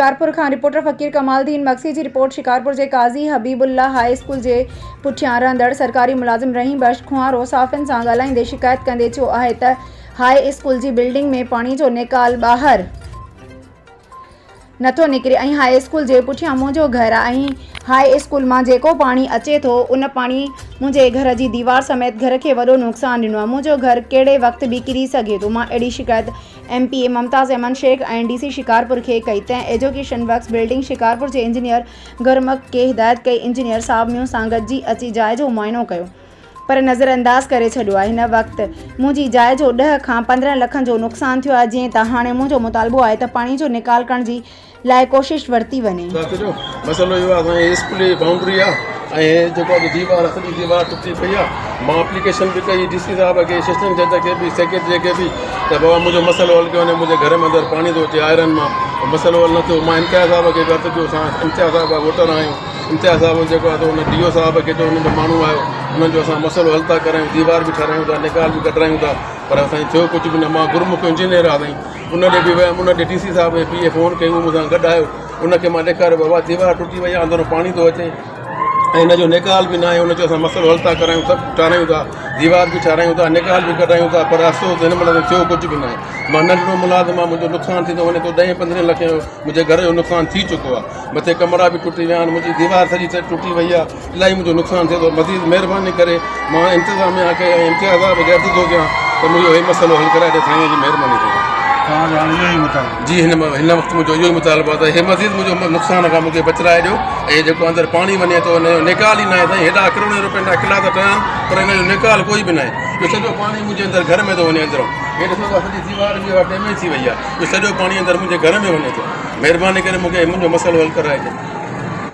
شڪارپور کان رپورٽر فقير ڪمال الدين مگسي جي رپورٽ شڪارپور جي قاضي حبيب الله هاء اسڪول جي پٺيان رهندڙ سرڪاري ملازم رحيم بخش کنوارو صحافين سان ڳالهائيندي شڪايت ڪندي چيو آهي ته هاء اسڪول جي بلڊنگ ۾ پاڻي جو نيڪال ٻاهر نٿو نڪري ۽ هاء اسڪول جي پٺيان منهنجو گهر آهي ۽ هاء اسڪول مان جيڪو پاڻي اچي ٿو ان پاڻي منهنجي گهر جي ديوار سميت گهر کي وڏو نقصان ڏنو آهي منهنجو گهر ڪهڙي وقت به ڪري سگهي ٿو مان اهڙي شڪايت M P A Mumtaz Ahmed Shaikh ۽ D C Shikarpur کي ڪئي تنهن ايجوڪيشن ورڪس بلڊنگ شڪارپور جي انجنيئر گرمک کي هدايت ڪئي انجنيئر صاحب مون سان گڏجي اچي جاء جو معائنو ڪيو پر نظر انداز ڪري ڇڏيو آهي هن وقت منهنجي جاء جو ڏهه کان 15 لکن جو نقصان ٿيو آهي جئين ته هاڻي منهنجو مطالبو آهي ته پاڻي جو نيڪال ڪرڻ جي لاء ڪوشش ورتي وڃي. رات جو مسئلو اهو آهي سائين اسڪول جي بائونڊري آهي ۽ هي جيڪو آهي ديوار آهي سڄي ديوار ٽٽي پئي آهي مان اپليڪيشن به ڪئي ڊي سي صاحب کي اسسٽنٽ جج کي به سيڪريٽري کي به ته بابا منهنجو مسئلو حل ڪيو وڃي منهنجي گهر ۾ اندر پاڻي ٿو اچي آئرن مان مسئلو حل نه ٿيو مان امتياز صاحب کي به عرض ڪيو اسان امتياز صاحب جا ووٽر آهيون امتياز صاحب جيڪو آهي سو ان ڊي او صاحب کي چيو انهن جو ماڻهو آيو انهن جو اسان مسئلو حل ٿا ڪرايون ديوار به ٺهرايون ٿا نيڪال به ڪڍرايون ٿا پر سائين ٿيو ڪجهه به نه مان گرمک انجنيئر آهيان سائين ان ڏي به ويم، ان ڏي ڊي سي صاحب جي پي اي فون ڪئي، هو مون سان گڏ آيو، ان کي مان ڏيکاريو بابا ديوار ٽٽي وئي آهي، اندرون پاڻي ٿو اچي ۽ ان جو نيڪال به ناهي، ان چيو اسان مسئلو حل ٿا ڪرايون، سڀ ٺارايون ٿا، ديوار به ٺارايون ٿا، نيڪال به ڪڍايون ٿا، پر افسوس هن مهل تائين ٿيو ڪجهه به ناهي. مان ننڍڙو ملازم آهيان، منهنجو نقصان ٿيندو وڃي ٿو، ڏهين پندرهين لکين جو منهنجي گهر جو نقصان ٿي چڪو آهي، مٿي ڪمرا به ٽٽي ويا آهن، منهنجي ديوار سڄي ٽٽي وئي آهي. الاهي منهنجو نقصان ٿئي ٿو مزيد مهرباني ڪري مان انتظاميا کي ۽ امتياز صاحب کي عرض ٿو ڪيان ته منهنجو هي مسئلو حل ڪرائي ڏي سائين جي مهرباني ٿيندي. توهان جو هاڻي اهو ئي مطالبو. جي هن هن وقت منهنجو اهو ئي مطالبو آهي ته هي مزيد منهنجو نقصان کان مونکي بچرائي ڏيو ۽ هي جيڪو اندر پاڻي وڃي ٿو ان جو نيڪال ئي ناهي سائين هيڏا ڪروڙين روپين جا قلعا ته ٺهيا آهن پر ان جو نيڪال ڪوئي به ناهي اهو سڄو پاڻي منهنجي اندر گهر ۾ ٿو وڃي اندرو هي ڏسو ته سڄي ديوار به اها ڊيميج ٿي وئي آهي اهو سڄو پاڻي اندر منهنجي گهر ۾ وڃي ٿو مهرباني ڪري مونکي منهنجو مسئلو حل ڪرائي ڏيو.